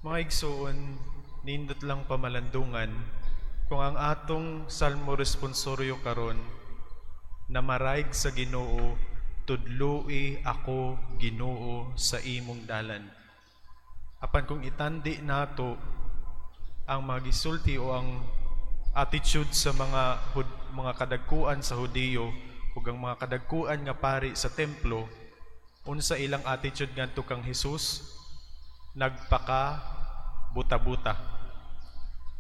Mga igsuon, nindot lang pamalandungan kung ang atong salmo responsoryo karon na "Marayg sa Ginoo, tudloi ako, Ginoo, sa imong dalan." Apan kung itandi nato ang mga gisulti o ang attitude sa mga kadagkuan sa Hudiyo ug ang mga kadagkuan nga pari sa templo, unsa ilang attitude ngadto kang Hesus? Nagpaka buta-buta.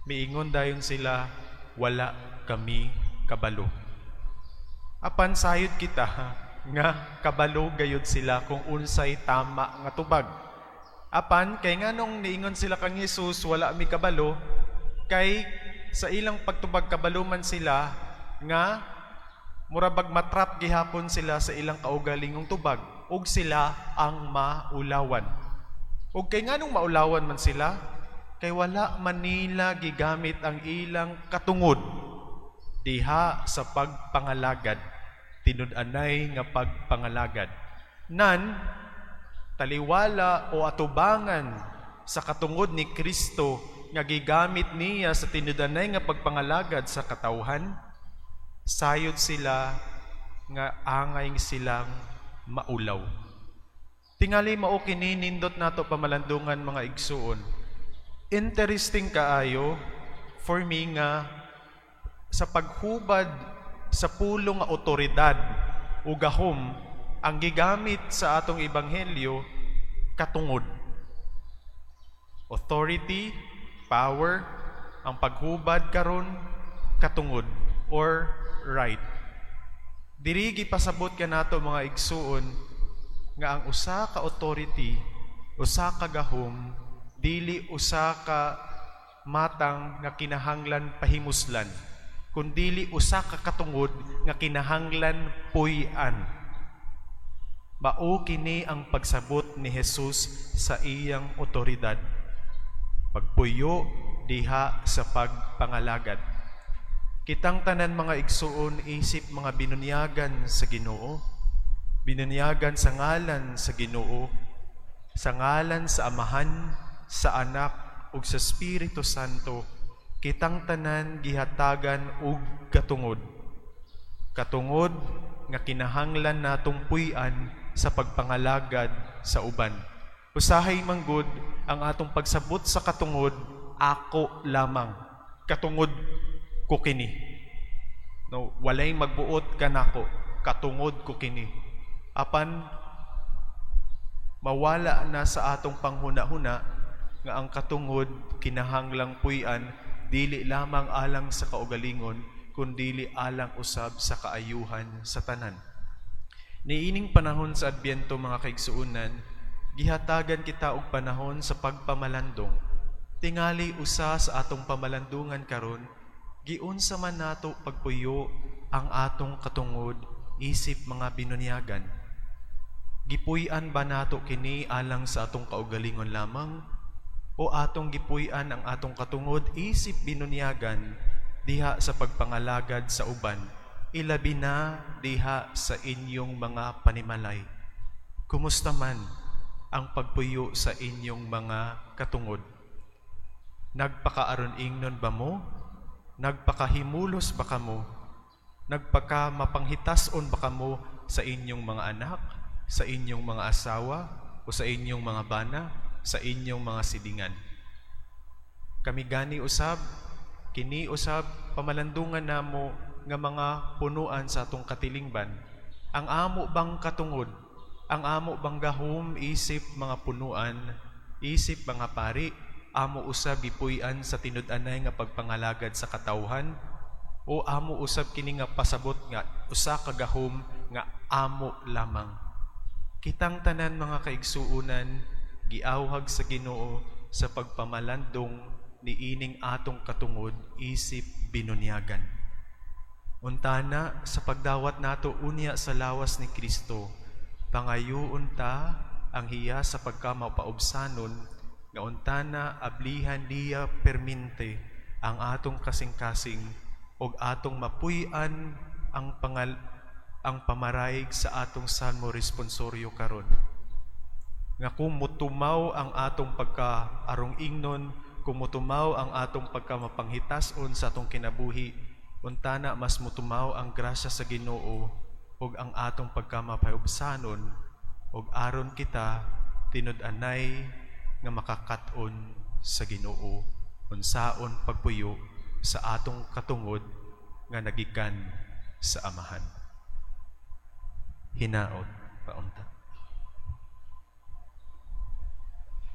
Miingon dayon sila, "Wala kami kabalo." Apan sayod kita nga kabalo gayud sila kung unsay tama nga tubag. Apan kay nganong niingon sila kang Hesus, "Wala mi kabalo"? Kay sa ilang pagtubag, kabalo man sila nga mura bag matrap gihapon sila sa ilang kaugalingong tubag ug sila ang maulawan. Ug kay nganong maulawan man sila? Kay wala man nila gigamit ang ilang katungod diha sa pagpangalagad, tinud-anay nga pagpangalagad. Nan taliwala o atubangan sa katungod ni Kristo nga gigamit niya sa tinud-anay nga pagpangalagad sa katawhan, sayod sila nga angay silang maulaw. Tingali mao kini nindot nato pamalandungan, mga igsuon. Interesting kaayo for me nga sa paghubad sa pulong nga otoridad o gahom, ang gigamit sa atong ebanghelyo, katungod. Authority, power, ang paghubad karon katungod or right. Diri gipasabot kanato, mga igsuon, nga ang usa ka authority, usa ka gahom, dili usa ka matang nga kinahanglan pahimuslan, kundili usa ka katungod nga kinahanglan puy-an. Mao kini ang pagsabot ni Jesus sa iyang otoridad. Pagpuyo diha sa pagpangalagad. Kitang tanan, mga igsuon, isip mga binunyagan sa Ginoo, binunyagan sa ngalan sa Ginoo, sa ngalan sa Amahan, sa Anak ug sa Espiritu Santo, kitang tanan gihatagan og katungod. Katungod nga kinahanglan natong puy-an sa pagpangalagad sa uban. Usahay manggod ang atong pagsabot sa katungod, ako lamang. Katungod ko kini. No, walay magbuot kanako, katungod ko kini. Apan mawala na sa atong panghuna-huna nga ang katungod kinahanglang puy-an dili lamang alang sa kaugalingon, kundili alang usab sa kaayuhan sa tanan. Niining panahon sa Adbyento, mga kaigsuonan, gihatagan kita og panahon sa pagpamalandong. Tingali usa sa atong pamalandungan karon, giunsa man nato pagpuyo ang atong katungod isip mga binunyagan? Gipuy-an ba nato kini alang sa atong kaugalingon lamang o atong gipuy-an ang atong katungod isip binunyagan diha sa pagpangalagad sa uban, ilabi na diha sa inyong mga panimalay? Kumusta man ang pagpuyo sa inyong mga katungod? Nagpakaaron ingnon ba mo? Nagpakahimulos ba kamo? Nagpaka mapanghitas-on ba kamo sa inyong mga anak, sa inyong mga asawa, o sa inyong mga bana, sa inyong mga silingan? Kami gani usab, kini usab pamalandungan namo nga mga punuan sa atong katilingban. Ang amo bang katungod, ang amo bang gahom isip mga punuan, isip mga pari, amo usab gipuy-an sa tinud-anay nga pagpangalagad sa katawhan o amo usab kini nga pasabot nga usa ka gahom nga amo lamang? Kitang tanan, mga kaigsuonan, giawhag sa Ginoo sa pagpamalandong niining atong katungod isip binunyagan. Untana sa pagdawat nato unya sa lawas ni Kristo, pangayoon ta ang hiya sa pagkamapaubsanon nga untana ablihan niya perminte ang atong kasing-kasing ug atong mapuy-an ang pamarayg sa atong salmo responsoryo karon. Nga kung mutumaw ang atong pagka arong ingnon, kung mutumaw ang atong pagka mapanghitason sa atong kinabuhi, untana mas mutumaw ang grasya sa Ginoo ug ang atong pagka mapahubsanon ug aron kita tinud-anay nga makakaton sa Ginoo unsaon pagpuyo sa atong katungod nga nagikan sa Amahan. Hinaot paunta.